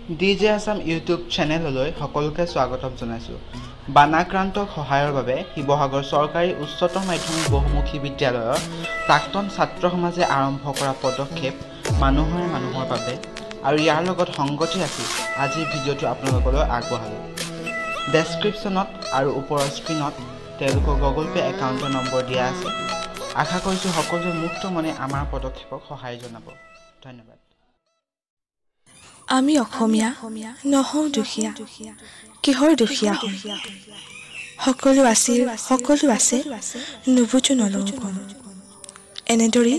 D J Assam YouTube চেনেললৈ সকলোকে স্বাগতম জনাইছোঁ। বানাক্ৰান্তক সহায়ৰ বাবে শিৱসাগৰ চৰকাৰী উচ্চতৰ মাধ্যমিক বহুমুখী বিদ্যালয়ৰ প্ৰাক্তন ছাত্ৰ সমাজে আৰম্ভ কৰা পদক্ষেপ মানুহৰে মানুহৰ বাবে আৰু ইয়াৰ লগত সংগতি ৰাখি আজিৰ ভিডিঅ'টো আপোনালোকলৈ আগবঢ়ালোঁ। ডেছক্ৰিপশ্যনত আৰু ওপৰৰ স্ক্ৰীণত তেওঁলোকৰ গুগল পে' একাউণ্টৰ নম্বৰ দিয়া আছে। আশা কৰিছোঁ সকলোৱে মুক্ত মনে আমাৰ পদক্ষেপক সহায় জনাব। ধন্যবাদ। আমি অসমীয়া নহওঁ দুখীয়া, কিহৰ দুখীয়া হ'ম? সকলো আছিল, সকলো আছে, নুবুজো নলওঁ গম। এনেদৰেই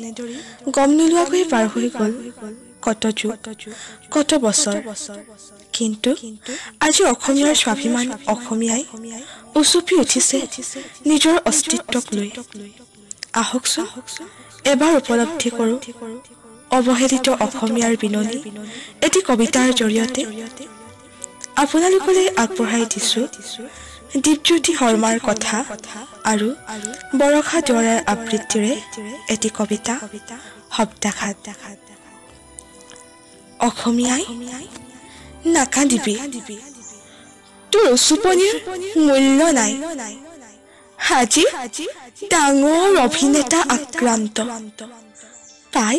গম নোলোৱাকৈ পাৰ হৈ গ'ল কত যুগ, কত বছৰ। কিন্তু আজি অসমীয়াৰ স্বাভিমান অসমীয়াই উচুপি উঠিছে নিজৰ অস্তিত্বক লৈ। আহকচোন এবাৰ উপলব্ধি কৰোঁ অৱহেলিত অসমীয়াৰ বিননি এটি কবিতাৰ জৰিয়তে। আপোনালোকলৈ আগবঢ়াই দিছোঁ দীপজ্যোতি শৰ্মাৰ কথা আৰু বৰষা দুৱৰাৰ আবৃত্তিৰে এটি কবিতা শব্দাঘাত। অসমীয়াই নাকান্দিবি, তোৰ উচুপনিৰ মূল্য নাই। আজি ডাঙৰ অভিনেতা আক্ৰান্ত পাই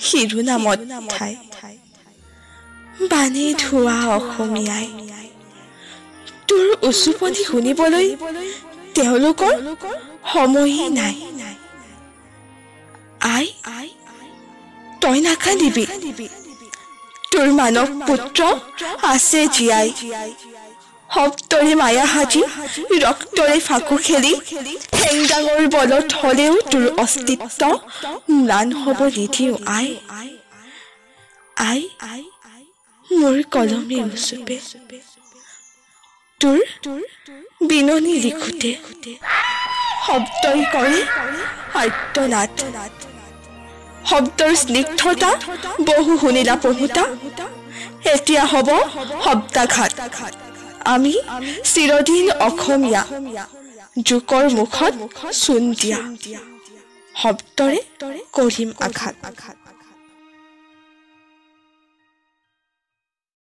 শিৰোনামত ঠাই। বানে ধোৱা অসমীয়াই তোৰ উচুপনি শুনিবলৈ তেওঁলোকৰ সময়েই নাই। আই তই নাকান্দিবি, তোৰ মানৱ পুত্ৰ আছে জীয়াই। শব্দৰে মায়া সাজি ৰক্তৰে ফাকু খেলি হেংদাঙৰ বলত হলেও তোৰ অস্তিত্ব ম্লান হ'ব নিদিওঁ। আই আই মোৰ কলমে উচুপে তোৰ বিননি লিখোতে শব্দই কৰে আৰ্তনাদ। শব্দৰ স্নিগ্ধতা বহু শুনিলা পঢ়োতা, এতিয়া হ'ব শব্দাঘাত। আমি চিৰদিন অসমীয়া, জোকৰ মুখত চূণ দিয়া শব্দৰে কৰিম আঘাত।